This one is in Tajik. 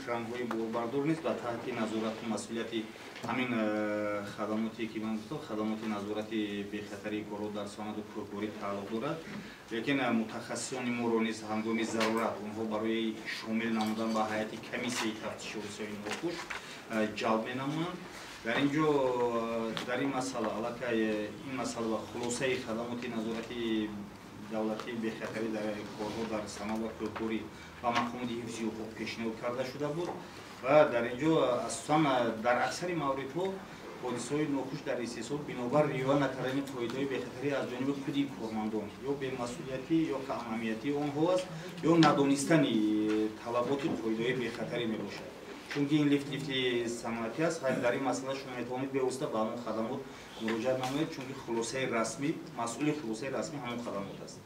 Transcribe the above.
кранҳои борбардор низ ба таҳти назорату масъулияти ҳамин хадамоте ки ман гуфтам, хадамоти назорати бехатарии корҳо дар саноату кӯҳкорӣ тааллуқ дорад. Лекин мутахассисони моро низ ҳангоми зарурат онҳо барои шомил намудан ба ҳайати комиссияи тафтиши ҳодисаҳои нохуш ҷалб менамоянд. Дар ин ҷо, дар ин масъала, аллакай ин масъала ба хулосаи хадамоти назорати давлатии бехатарӣ дар корҳо дар саноат ва кӯҳкорӣ ва мақомоти ҳифзи ҳуқуқ пешниҳод карда шуда буд. Ва дар ин ҷо асосан дар аксари мавридҳо ҳодисаҳои нохуш дар истеҳсол бинобар риоя накардани қоидаҳои бехатарӣ аз ҷониби худи кормандон, ё бемасъулиятӣ, ё камаҳамиятии онҳо аст, ё надонистани талаботи қоидаҳои бехатарӣ мебошад. Чунки ин лифт лифти саноатӣ аст, дар ин масъала шумо метавонед бевосита ба ҳамон хадамот муроҷиат намоед, чунки хулосаи расмӣ, масъули хулосаи расмӣ ҳамон хадамот аст.